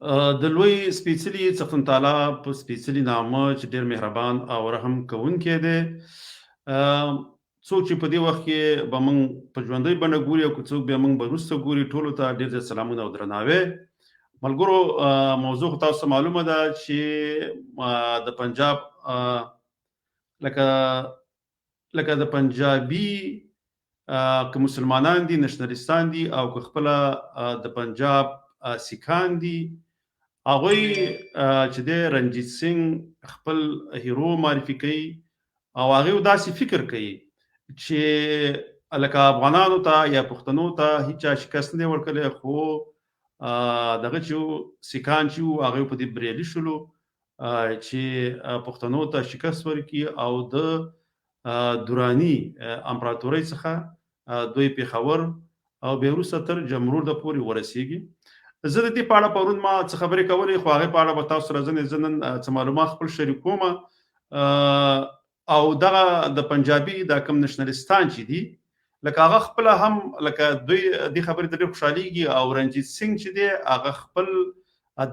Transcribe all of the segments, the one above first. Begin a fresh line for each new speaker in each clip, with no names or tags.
د لوی سپېڅلي څښتن تعالی په سپېڅلي نامه چې ډېر مهربان او رحم کوونکی دی. څوک چې په دې وخت کې به موږ په ژوندۍ بڼه ګوري او که څوک بیا موږ به وروسته ګوري، ټولو ته ډېر زیات سلامونه او درناوی. ملګرو، موضوع خو تاسو ته معلومه ده چې د پنجاب لکه د پنجابي که مسلمانان دي، نشنلیستان دي، او که خپله د پنجاب سیکان دي، هغوی چې دی رنجیت سنګ خپل هیرو معرفي کوي او هغوی داسې فکر کوي چې لکه افغانانو ته یا پښتنو ته هیچا شکست نه دی ورکړی، خو دغه چې سیکان چې وو هغوی په دې بریالي شولو چې پښتنو ته شکست ورکړي او د دراني امپراتورۍ څخه دوی پېښور او بیا وروسته تر جمرور د پورې ورسیږي. زه د دې په اړه پرون ما څه خبرې کولې، خو هغې په اړه به تاسو سره ځنې زه نن څه معلومات خپل شریکوم. او دغه د پنجابي دا کوم نشنلیستان چې دي، لکه هغه خپله هم لکه دوی دې خبرې ته ډېر خوشحالېږي او رنجیت سینګ چې دی هغه خپل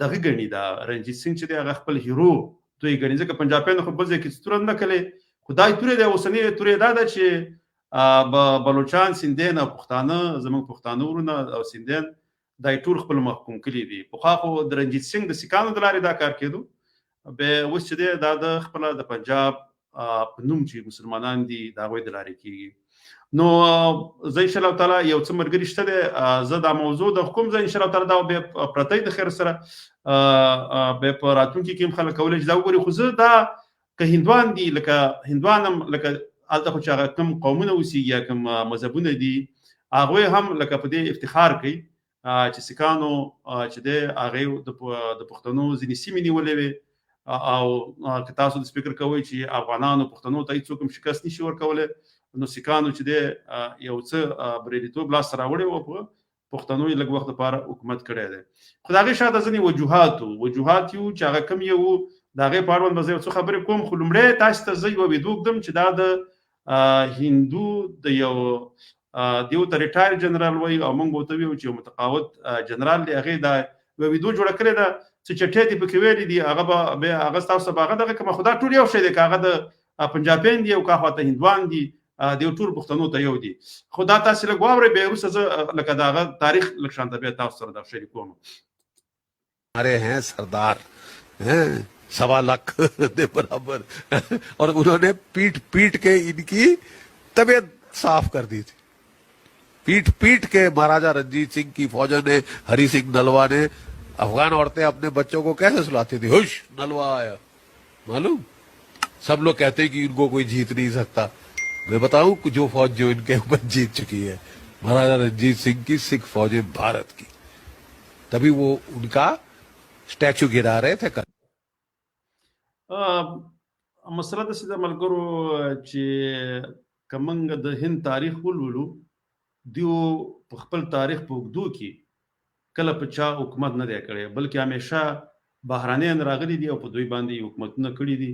دغه ګڼي، دا رنجیت سینګ چې دی هغه خپل هیرو دوی ګڼي، ځکه پنجابیانو خو بل ځای کې توره نه کړې. خو دا تورې دی، اوسنۍ تورې دا ده چې بلوچان، سندین او پښتانه، زموږ پښتانه ورونه او سندین دا ټول خپل محکوم کړي دي. پخوا خو د رنجیت سینګ د سیکانو د لارې دا کار کېدو، به اوس چې دی دا د خپله د پنجاب په نوم چې مسلمانان دي د هغوی د لارې کېږي. نو زه ان شاء الله تعالی یو څه ملګري شته دی، زه دا موضوع د کوم ځای ان شاء الله تعالی دا به پرته د خیر سره به په راتلونکي کې هم خلک کولی شي دا وګوري. خو زه دا که هندوان دي، لکه هندوان هم لکه هلته خو چې هغه کوم قومونه اوسېږي یا کوم مذهبونه دي، هغوی هم لکه په دې افتخار کوي چې سیکانو چې دی هغې د پښتنو ځینې سیمې نیولې وې، او که تاسو د فکر کوئ چې افغانانو پښتنو ته هیڅوک هم شکست نشي ورکولی، نو سیکانو چې دی یو څه بریالیتوب لاسته راوړی و، په پښتنو یې لږ وخت لپاره حکومت کړی دی. خو د هغې شاته ځینې وجوهات وو، وجوهات یو چې هغه کوم یو وو، د هغې په اړوند به زه یو څه خبرې کوم. خو لومړی تاسو ته زه یوه ویدو ږدم چې دا د هندو د یو دیو ته ریټایر جنرال وایي او موږ ورته ویو چې یو متقاعد جنرال دی، هغې دا یوه ویدو جوړه کړې ده، څه چټیات یې پکې ویلي دي، هغه به بیا هغه ستاسو به هغه دغه کومه، خو دا ټول یو شی دی، که هغه د پنجابیان دي او که هغه ته هندوان دي، دیو ټول پښتنو ته یو دي. خو دا تاسې لږ واورئ، بیا وروسته زه لکه د هغه تاریخ لږ شان ته بیا تاسو سره دا شریکوم.
हमारे हैं सरदार हैं 1.25 लाख दे बराबर, और उन्होंने पीट पीट के इनकी तबीयत साफ कर दी थी। पीट पीट के महाराजा रंजीत सिंह की फौजों ने, हरि सिंह नलवा ने, अफगान औरतें अपने बच्चों को कैसे सुलाती थी, हुश नलवा आया, मालूम। सब लोग कहते हैं कि इनको कोई जीत नहीं सकता। मैं बताऊं जो फौज जो इनके ऊपर जीत चुकी है, महाराजा रंजीत सिंह की सिख फौजें भारत की, तभी वो उनका स्टैचू गिरा रहे थे कल।
مسله داسې ده ملګرو چې که موږ د هند تاریخ ولولو، دیو په خپل تاریخ په اوږدو کې کله په چا حکومت نه دی کړی، بلکې همیشه بهرنیان راغلي دي او په دوی باندې حکومتونه کړي دي.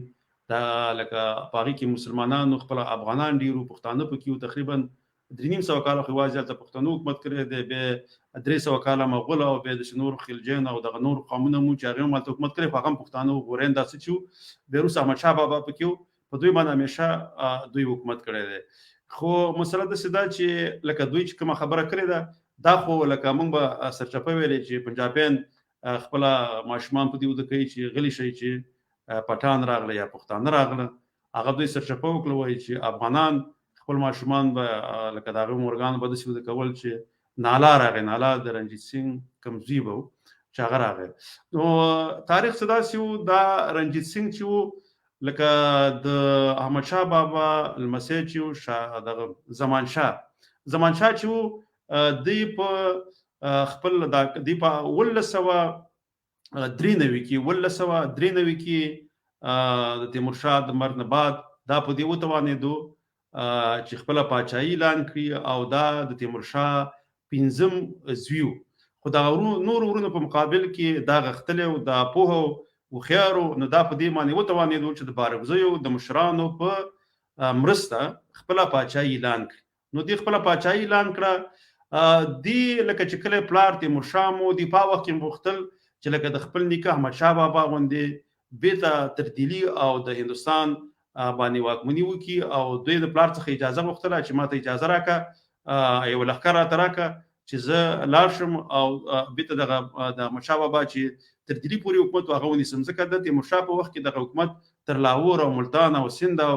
دا لکه په هغې کې مسلمانانو خپله افغانان ډېر وو، پښتانه پکې وو، تقریبا 350 کاله خو یوازې هلته پښتنو حکومت کړی دی، بیا 300 کاله مغول او بیا داسې نور خلجیان او دغه نور قومونه مو چې هغې هم هلته حکومت کړی، خو هغه هم پښتانه وو، غوریان داسې چې وو. بیا وروسته احمدشاه بابا پکې وو، په دوی باندې همیشه دوی حکومت کړی دی. خو مسله داسې ده چې لکه دوی چې کومه خبره کړې ده، دا خو لکه موږ به سرچپه ویلې چې پنجابیان خپله ماشومان په دې وده کوي چې غلي شئ چې پټان راغله یا پښتانه راغله، هغه دوی سرچپه وکړه، وایي چې افغانان خپل ماشومان به لکه د هغې مورګانو به داسې وده کول چې نالا راغی، نالا د رنجیت سینګ کوم زوی به و چې هغه راغی. نو تاریخ څه داسې و، دا رنجیت سینګ چې و لکه د احمدشاه بابا لمسی چې و، دغه زمانشاه، زمانشاه چې و، دی په خپل دا دی په 1793 کې، 1793 کې د تیمورشاه د مرګ نه بعد دا په دې وتوانېدو چې خپله پاچاهي اعلان کړي، او دا د تیمورشاه پنځم زوی و. خو دغه نورو ورونو په مقابل کې دا غښتلی و، دا پوهه و، هوښیار و، نو دا په دې باندې وتوانېدو چې د بارکزیو د مشرانو په مرسته خپله پاچاهي اعلان کړي. نو دې خپله پاچاهي اعلان کړه. دې لکه چې کله پلار تیمورشاه مو دی په وخت کې غوښتل چې لکه د خپل نیکه احمد شاه بابا غوندې بیرته تر دلی او د هندوستان باندې واکمني وکړي. او دوی د پلار څخه اجازه غوښتله چې ماته اجازه راکړه، یو لښکر راته راکړه چې زه لاړ شم او بیرته دغه د احمد شاه بابا چې تر دلی پورې حکومت هغه ونیسم، ځکه د تیمورشاه په وخت کې دغه حکومت تر لاهور او ملتان او سند او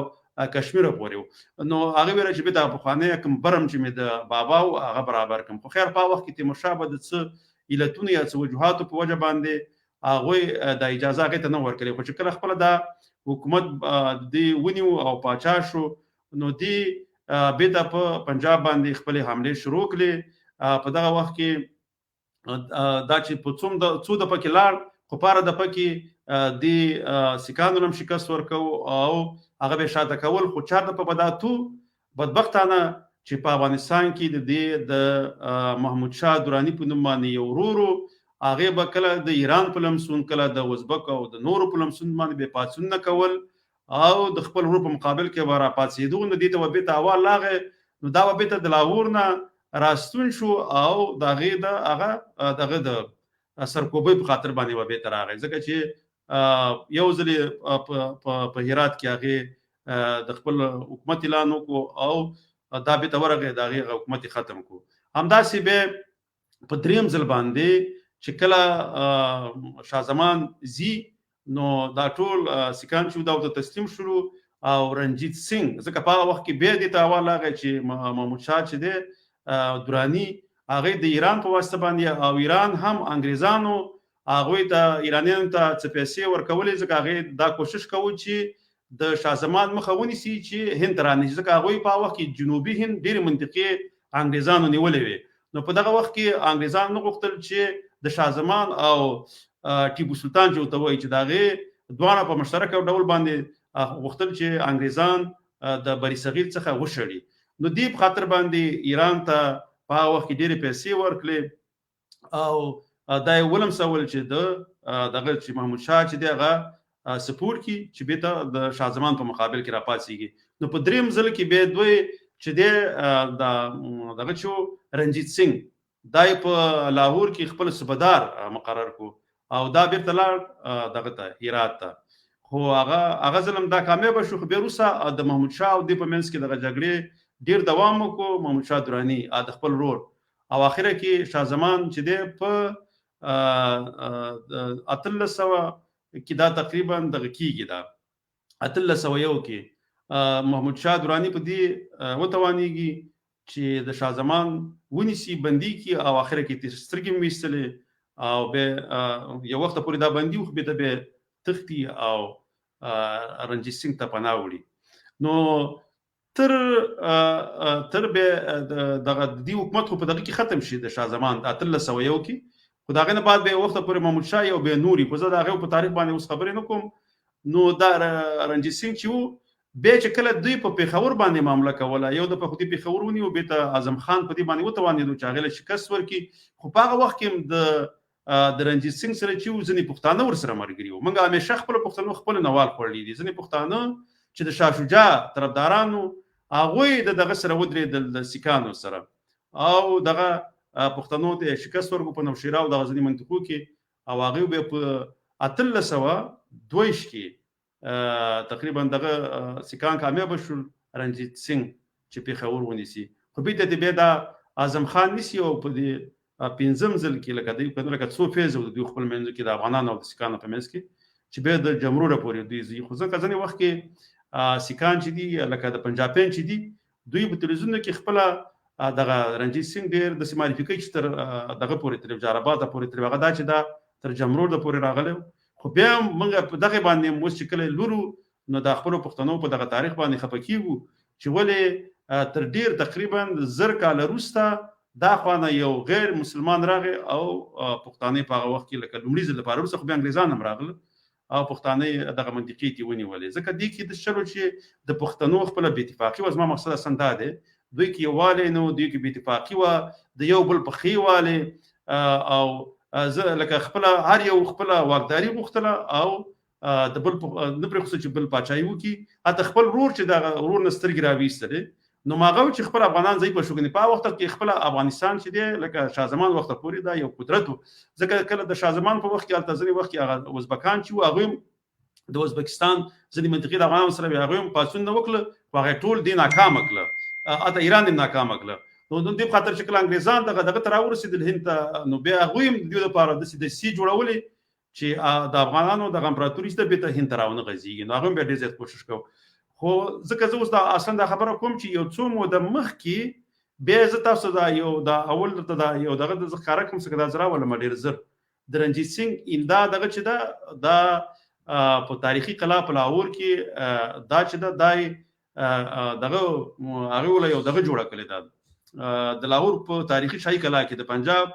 کشمیر پورې و. نو هغه ویل چې بیرته پخوانی کوم برم چې مې د بابا و هغه برابر کړم. خو خیر په وخت کې تیمورشاه به د څه علتونو یا څه وجوهاتو په وجه باندې هغوی دا اجازه هغې ته نه ورکړې. خو چې کله خپله دا حکومت دی ونیو او پاچا شو، نو دی بیرته په پنجاب باندې خپلې حملې شروع کړې. په دغه وخت کې دا چې په څو دفعه کې لاړ، خو پاره دفعه کې دی سیکانو هم شکست ورکو او هغه به شاته کول. خو چار دفعه به دا تو بدبختانه چې په افغانستان کې د دې د محمود شاه دراني په نوم باندې یو ورور، هغه به کله د ایران په لمسون، کله د ازبک او د نورو په لمسون باندې به پاڅون کول او د خپل ورور په مقابل کې به راپاڅېدو. نو دې ته به بیرته احوال راغی، نو دا به بیرته د لاهور نه راستون شو او د هغې د هغه دغه د سرکوبۍ په خاطر باندې به بیرته راغی، ځکه چې یو ځل په هرات کې هغې د خپل حکومت اعلان وکړو او دا بیرته ورغی، د هغې حکومت یې ختم کړو. همداسې به په دریم ځل باندې چې کله شاه زمان ځي، نو دا ټول سیکان چې دا ورته تسلیم شولو او رنجیت سینګ، ځکه په هغه وخت کې بیا دې ته احوال راغی چې محمود شاه چې دی دراني، هغه د ایران په واسطه باندې، او ایران هم انګریزانو هغوی ته ایرانیانو ته څه پیسې ورکولې، ځکه هغې دا کوشش کوو چې د شاه زمان مخه ونیسي چې هند ته رانشي، ځکه هغوی په هغه وخت کې جنوبي هند ډېرې منطقې انګریزانو نیولې وې. نو په دغه وخت کې انګریزان نه غوښتل چې د شاه زمان او ټیپو سلطان چې ورته وایي چې د هغې دواړه په مشترک ډول باندې غوښتل چې انګریزان د بری صغیر څخه وشړي. نو دې په خاطر باندې ایران ته په هغه وخت کې ډېرې پیسې ورکړې او دا یې ولمسول چې د دغه چې محمود شاه چې دی هغه سپورټ کړي چې بیرته د شاه زمان په مقابل کې راپاڅېږي. نو په دریم ځل کې بیا دوی چې دی دغه چې رنجیت سینګ دا یې په لاهور کې خپل صوبهدار مقرر کو او دا بیرته لاړ دغه ته هرات ته. خو هغه ځل هم دا کامیابه شو. خو بیا وروسته د محمود شاه او دې په منځ کې دغه جګړې ډېر دوام وکړو، محمود شاه دراني د خپل ورور، او اخره کې شاه زمان چې دی په 1800 کې دا تقریبا دغه کېږي، دا 1801 کې محمود شاه دراني په دې وتوانېږي چې د شاه زمان ونیسي، بندي کړي او اخره کې ترې سترګې هم ویستلې او بیا یو وخته پورې دا بندي و، خو بېرته بیا تښتي او رنجیت سینګ ته پناه وړي. نو تر تر بیا دغه د دې حکومت خو په دغه کې ختم شي د شاه زمان 1801 کې، خو د هغې نه بعد بیا یو وخته پورې محمود شاه یو بیا نوري، خو زه د هغې په تاریخ باندې اوس خبرې نه کوم. نو دا رنجیت سینګ چې و، بیا چې کله دوی په پېښور باندې معامله کوله، یو د پخواني پېښور ونیو، بېرته اعظم خان په دې باندې وتوانېدو چې هغې له شکست ورکړي. خو په هغه وخت کې هم د رنجیت سینګ سره چې وو ځینې پښتانه ورسره ملګري وو. موږ همیشه خپلو پښتنو خپل نوال خوړلي دي. ځینې پښتانه چې د شاه شجاع طرفدارانو هغوی د دغه سره ودرېدل، د سیکانو سره، او دغه پښتنو ته شکست ورکړو په نوشیره او دغه ځینې منطقو کې، او هغوی بیا په 1822 کې تقریبا دغه سیکان کامیاب شول رنجیت سینګ چې پېښور ونیسي. خو بیرته دې بیا دا اعظم خان نیسي او په دې پنځم ځل کې لکه دوی کنه لکه څو فیز د دوی خپل منځ کې د افغانانو او د سیکانو په منځ کې چې بیا د جمروره پورې دوی ځي. خو ځکه ځینې وخت کې سیکان چې دي لکه د پنجابیان چې دي دوی په تلویزیونو کې خپله دغه رنجیت سینګ ډېر داسې معرفي کوي چې تر دغه پورې تر جاراباده پورې تر هغه دا چې دا تر جمرور د پورې راغلی. خو بیا هم موږ په دغه باندې اوس چې کله لورو نو د خپلو پښتنو په دغه تاریخ باندې خفه کېږو چې ولې تر ډېر تقریبا 1000 کاله وروسته دا خوانه یو غیر مسلمان راغی او پښتانه په هغه وخت کې لکه لومړي ځل لپاره، وروسته خو بیا انګریزان هم راغله او پښتانه دغه منطقې ته ونیولې. ځکه دې کې د شلو چې د پښتنو خپله بې اتفاقي وه، زما مقصد اصلا دا دی دوی کې یووالی نه و، دوی کې بې اتفاقي وه، د یو بل په ښې والې او زه لکه خپله هر یو خپله واکداري غوښتله او د بل نه پرېښوسه چې بل پاچاهي وکړي. حتی خپل ورور چې دغه ورور نه سترګې راویستلې، نو ماغه چې خپل افغانان ضعیف شو کني په وخت کې خپل افغانستان چې دی لکه شاه زمان وخت پورې دا یو قدرت و، ځکه کله د شاه زمان په وخت کې هلته ځینې وخت کې هغه ازبکان چې وو هغوی د ازبکستان ځینې منطقې د افغانانو سره وې، هغوی هم پاڅون نه وکړه، خو هغه ټول دې ناکامه کړه، حتی ایران یې ناکامه کړه. نو د دې په خاطر چې کله انګریزان دغه ته راورسېدل هند ته، نو بیا هغوی هم د دوی لپاره داسې دسیسې جوړولې چې د افغانانو دغه امپراتوري چې ده بېرته هند ته راونه غځېږي. نو هغوی هم بیا ډېر زیات کوشش کوو. خو ځکه زه اوس دا اصلا دا خبره کوم چې یو څو موده مخکې بیا زه تاسو دا یو دا اول درته دا یو دغه د زه ښکاره کړم، څه که دا زه راولم ډېر زر د رنجیت سینګ ایندا دغه چې ده دا په تاریخي قلا په لاهور کې دا چې ده دا دغه هغې وله یو دغه جوړه کړې ده د لاهور په تاریخي شاهي کلا کې د پنجاب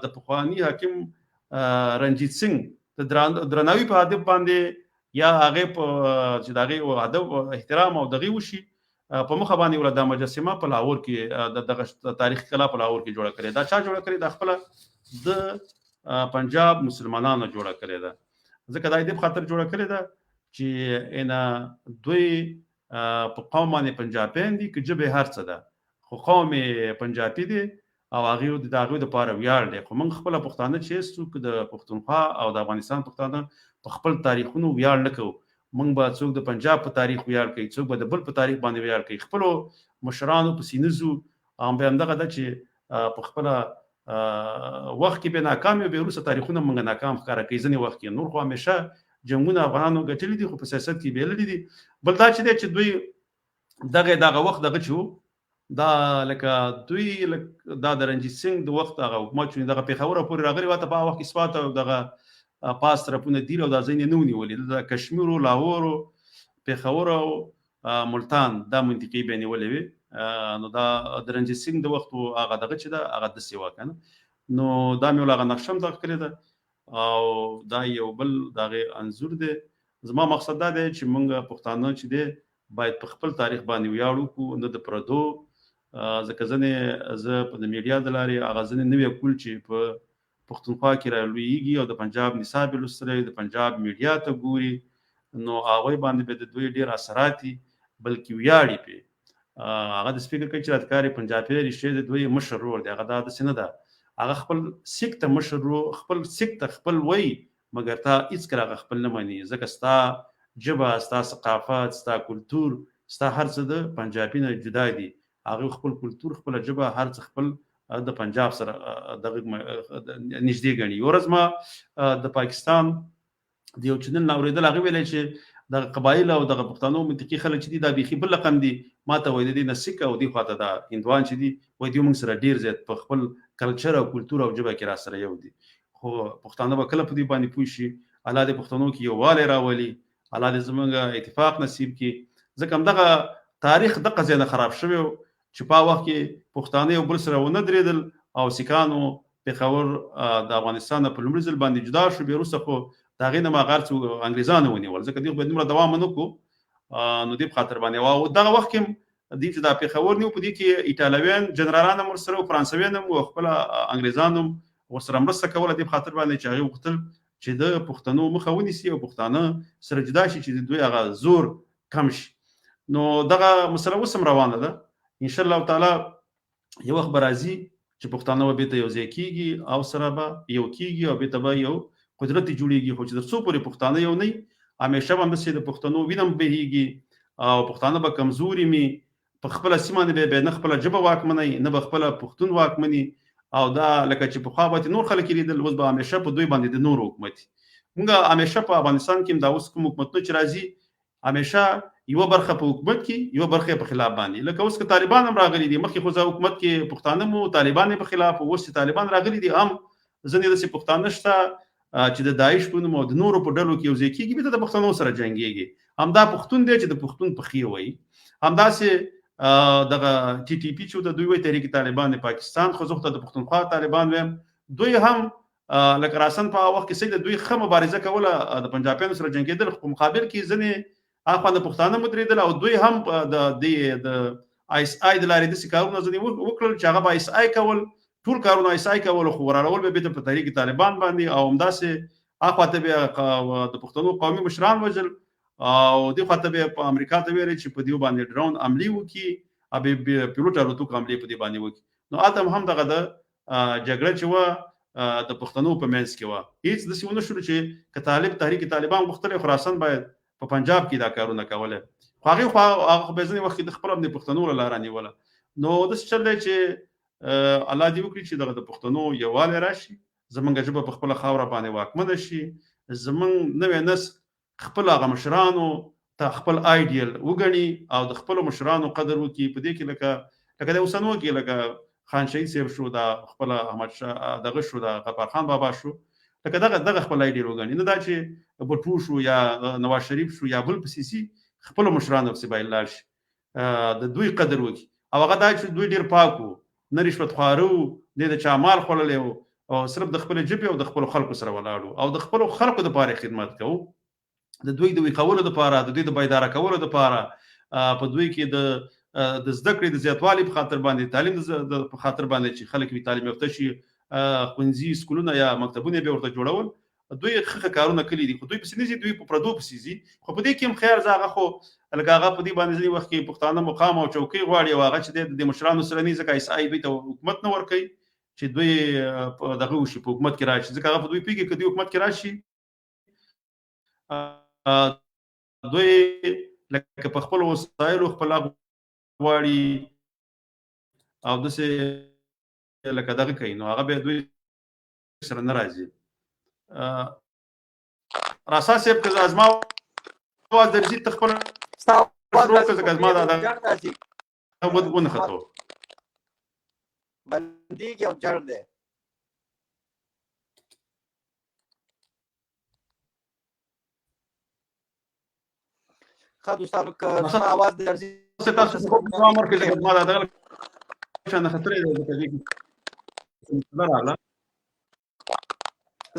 د پخواني حاکم رنجیت سینګ د درناوي په هدف باندې یا هغې په چې د هغې هدف احترام او دغې وشي په مخه باندې وله دا مجسمه په لاهور کې د دغه تاریخي کلا په لاهور کې جوړه کړې. دا چا جوړه کړې؟ دا خپله د پنجاب مسلمانانو جوړه کړې ده، ځکه دا یې دې په خاطر جوړه کړې ده چې ان دوی په قوم باندې پنجابیان دي، که ژبه یې هر څه ده خو قوم یې پنجابي دی او هغې د هغوی دپاره ویاړ دی. خو موږ خپله پښتانه چې څوک د پښتونخوا او د افغانستان پښتانه په خپل تاریخونو ویاړ نه کوو. موږ به څوک د پنجاب په تاریخ ویاړ کوي، څوک به د بل په تاریخ باندې ویاړ کوي، خپلو مشرانو پسې نه ځو. او بیا همدغه ده چې په خپله وخت کې بیا ناکام یو، بیا وروسته تاریخونه موږ ناکام ښکاره کوي ځینې وخت کې. نور خو همیشه جنګونه افغانانو ګټلي دي، خو په سیاست کې بېللي دي. بل دا چې دی چې دوی دغه وخت دغه چې وو دا لکه دوی دا د رنجیت سینګ د وخت هغه حکومت چې دغه پېښور پورې راغلي وه، ته په هغه وخت کې سوات او دغه پاس طرفونه دیر او دا ځای یې نه وو نیولي. دلته کشمیر و، لاهور و، پېښور او ملتان دا منطقې بیا نیولې وې. نو دا د رنجیت سینګ د وخت و هغه دغه چې ده هغه داسې وه که نه. نو دا مې ول هغه نقشه هم دغه کړې ده او دا یو بل د هغې انځور دی. زما مقصد دا دی چې موږ پښتانه چې دی باید په خپل تاریخ باندې ویاړ وکړو، نه د پردو. ځکه ځینې زه په د میډیا د لارې هغه ځینې نوی کول چې په پښتونخوا کې رالویږي او د پنجاب نصاب یې لوستلی، د پنجاب میډیا ته ګوري، نو هغوی باندې به د دوی ډېر اثرات دي، بلکې ویاړي پرې. هغه داسې فکر کوي چې راته پنجابی ریښې د دوی مشر ورور دی، هغه دا داسې نه ده. هغه خپل سیک ته مشر ورور، خپل سیک ته خپل وایي، مګر تا هیڅکله هغه خپل نه مني، ځکه ستا ژبه، ستا ثقافت، ستا کلتور، ستا هر څه د پنجابي نه جدا دي. هغه خپل کلتور، خپله ژبه، هر څه خپل د پنجاب سره دغه نږدې ګڼي. یوه ورځ ما د پاکستان د یو چینل نه اورېدل، هغه ویلی چې دغه قبایل او دغه پښتنو منطقي خلک چې دي دا بیخي بل رقم دي. ما ته وایي د دې نه سیک او دې خوا ته دا هندوان چې دي وایي دوی موږ سره ډېر زیات په خپل کلچر او کلتور او ژبه کې را سره یو دي. خو پښتانه به کله په دې باندې پوه شي؟ الله دې پښتنو کې یووالی راولي، الله دې زموږ اتفاق نصیب کړي. ځکه همدغه تاریخ دقه ځای نه خراب شوی چې په وخت کې پښتانه یو بل سره ونه درېدل او سیکانو پېښور د افغانستان نه په لومړي ځل باندې جدا شو. بیا وروسته خو د هغې نه ما هغه هر څه انګریزانو ونیول، ځکه دوی خو به دومره دوام ونه کړو. نو دې په خاطر باندې او دغه وخت کې هم دې چې دا پېښور نیو، په دې کې ایټالویان جنرالان هم ورسره وو، فرانسویان هم وو، خپله انګریزان هم ورسره مرسته کوله. دې په خاطر باندې چې هغې غوښتل چې د پښتنو مخه ونیسي او پښتانه سره جدا شي چې د دوی هغه زور کم شي. نو دغه مسله اوس هم روانه ده. ان شاء الله تعالی یو وخت به راځي چې پښتانه به بېرته یو ځای کېږي او سره به یو کېږي او بېرته به یو قدرت جوړېږي. خو چې تر څو پورې پښتانه یو نه وي، همیشه به همداسې د پښتنو وینه هم بهېږي او پښتانه به کمزوري مي، په خپله سیمه باندې به نه خپله ژبه واکمنه وي، نه به خپله پښتون واکمني. او دا لکه چې پخوا به نور خلک یې لیدل، اوس به همیشه په دوی باندې د نورو حکومت وي. موږ همیشه په افغانستان کې دا اوس کوم حکومتونه چې راځي، همیشه یوه برخه په حکومت کې، یوه برخه په خلاف باندې. لکه اوس که طالبان هم راغلي دي، مخکې خو حکومت کې پښتانه مو طالبان یې په خلاف، اوس چې طالبان راغلي دي هم ځینې داسې پښتانه شته چې د داعش په نوم او د نورو په ډلو کې یو ځای کېږي، بېرته د پښتنو سره جنګېږي. همدا پښتون دی چې د پښتون پښې وایي. همداسې دغه ټي ټي پي چې ورته دوی وایي تحریک طالبان د پاکستان، خو زه خو ته د پښتونخوا طالبان وایم. دوی هم لکه راسن په هغه وخت کې صحیح ده، دوی ښه مبارزه کوله، د پنجابیانو سره جنګېدل، خو په مقابل کې ځینې اخوا د پښتانه مدرېدل او دوی هم د دې د آی اس آی د لارې داسې کارونه ځینې وکړل چې هغه به آی اس آی کول، ټول کارونه آی اس آی کول، خو وراړول به بېرته په تحریک طالبان باندې. او همداسې اخوا ته بیا د پښتنو قومي مشران وژل او دې خوا ته بیا په امریکا ته ویلې چې په دیو باندې ډرون عملي وکړي. بې پیلوټه الوتکو حملې په دې باندې وکړي. نو هلته هم دغه د جګړه چې وه د پښتنو په منځ کې وه، هیڅ داسې ونه شول چې که طالب تحریک طالبان غوښتلی خراسان باید په پنجاب کې دا کارونه کولی، خو هغې خو هغه خو بیا ځینې وخت کې د خپل هم د پښتنو له لاره نیوله. نو داسې چل دی چې الله دې وکړي چې دغه د پښتنو یووالی راشي، زمونږ ژبه په خپله خاوره باندې واکمنه شي، زمونږ نوی نسل خپل هغه مشرانو ته خپل آیډیل وګڼي او د خپلو مشرانو قدر وکړي. په دې کې لکه لکه د اوسنو کې لکه خان شهید صاحب شو، دا خپل احمد شاه دغه شو، دا غفار خان بابا شو، لکه دغه دغه خپل آیډیل وګڼي، نه دا چې بټو شو یا نواز شریف شو یا بل پسې سي، خپلو مشرانو پسې باید لاړ شي، د دوی قدر وکړي. او هغه دا چې دوی ډېر پاک وو، نه رشوت خواره وو، نه د چا مال خوړلی وو، او صرف د خپلې ژبې او د خپلو خلکو سره ولاړ وو او د خپلو خلکو دپاره خدمت کوو، د دوی د ویښولو دپاره، د دوی د بیداره کولو دپاره، په دوی کې د د زده کړې د زیاتوالي په خاطر باندې، تعلیم د په خاطر باندې چې خلک وي تعلیم یافته شي، ښوونځي، سکولونه یا مکتبونه به ورته جوړول. دوی ښه ښه کارونه کړي دي، خو دوی پسې نه ځي، دوی په پردو پسې ځي. خو په دې کې هم خیر زه هغه خو لکه هغه په دې باندې ځینې وخت کې پښتانه مقام او چوکۍ غواړي او هغه چې دی د مشرانو سره نه، ځکه ایس آی دوی ته حکومت نه ورکوي چې دوی دغه وشي په حکومت کې راشي، ځکه هغه په دوی پوهېږي که دوی حکومت کې راشي دوی لکه په خپلو وسایلو خپل حق غواړي او داسې لکه دغه کوي، نو هغه بیا دوی سره نه راځي. راسا صاحب که زما اواز درځي ته خپل
ستا اواز
شروع
راځي
کړه، ځکه
خو
زما دا
جړ راځي،
ونښتو
بندیږي او جړ دی. ښه دوستانو که زما اواز درځي
تاسو دوام ورکړئ، ځکه زما دا دغه شان خطرې دی، ځکه دې کې راغله.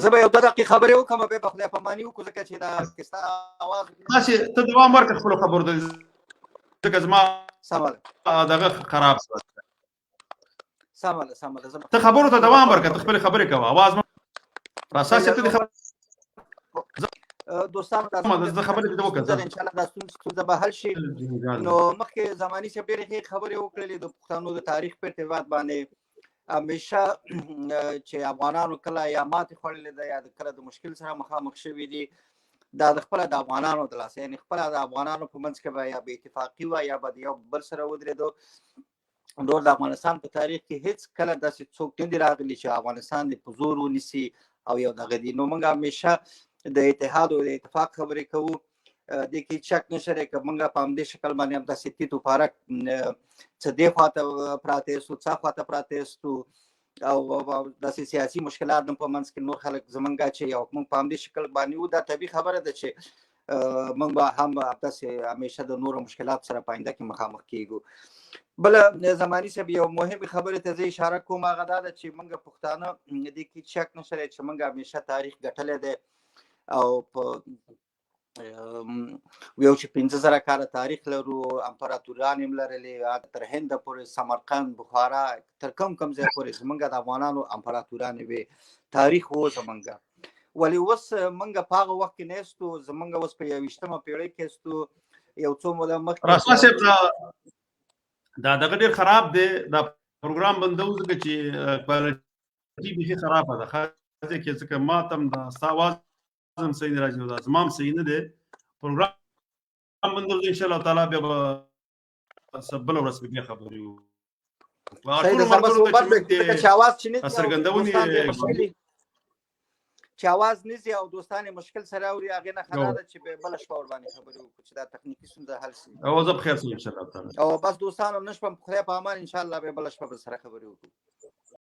زه به یو دوه دقیقې خبرې وکړم، بیا به خدای پاماني وکړو، ځکه چې دا که ستا اواز
تاسې ته دوام ورکړه خپلو خبرو ته، ځکه زما
سمه ده،
دغه خراب شو.
سمه ده، سمه ده، زه به
ته خبرو ته دوام ورکړه، ته خپلې خبرې کوه، اواز مه راسا صاحب ته دې خبرې
دوستانو دا
زه خبرې دې وکړه.
ان شاء الله دا ستونزه به حل شي. نو مخکې زماني صاحب ډېرې ښې خبرې وکړلې د پښتنو د تاریخ په ارتباط باندې. همیشه چې افغانانو کله یا ماتې خوړلې ده یا کله د مشکل سره مخامخ شوي دي، دا د خپله د افغانانو د لاسه، یعنې خپله د افغانانو په منځ کې به یا بې اتفاقي وه یا به د یو بل سره ودرېدو. نور د افغانستان په تاریخ کې هیڅ کله داسې څوک نه دي راغلي چې افغانستان دې په زور ونیسي او یو دغه دي. نو موږ همیشه د اتحاد او د اتفاق خبرې کوو، دې کې هیڅ شک نشته دی که موږ په همدې شکل باندې همداسې تیت و پرک څه دې خواته پراته یاستو، څه خواته پراته یاستو، او داسې سیاسي مشکلات هم په منځ کې نور خلک زمونږ چې یو موږ په همدې شکل باندې وو، دا طبیعي خبره ده چې موږ به هم همداسې همیشه د نورو مشکلات سره په آینده کې مخامخ کیږو. بله زماني صاحب یو مهمې خبرې ته زه اشاره کوم، هغه دا ده چې موږ پښتانه دې کې هیڅ شک نشته دی چې موږ همیشه تاریخ ګټلی دی او په یو چې 5000 کاله تاریخ لرو، امپراتوران هم لرلې، تر هنده پورې، سمرقند، بخارا، تر کوم کوم ځای پورې زمونږ د افغانانو امپراتوران وې، تاریخ و زمونږ. ولې اوس مونږ په هغه وخت کې نه یاستو، زمونږ اوس په 21مه پېړۍ کې یاستو. یو څو موده مخکې
راسا صاحب دا دغه ډېر خراب دی، دا پروګرام بندو، ځکه چې کوالټي بیخي خرابه ده. ښه ځکه ځکه ما ته هم دا ستا اواز هم صحیح نه راځي، دا زما هم صحیح نه دی. پروګرام بندو ان شاء الله تعالی بیا به بله ورځ بیا خبرې وکړو.
صحیح ده،
ټولو ملګرو ته چې موږ
ځکه چې اواز چې نه ځي او
څرګندونې
دوستان یې مشکلي چې اواز نه ځي او دوستان یې مشکل سره اوري، هغې نه ښه دا ده چې بیا بله شپه ورباندې خبرې وکړو چې دا تخنیکي ستونزه حل شي.
او زه په خیر سم ان شاء الله تعالی.
او بس دوستانو نن شپه خدای په امان، ان شاء الله بیا بله شپه به سره خبرې وکړو.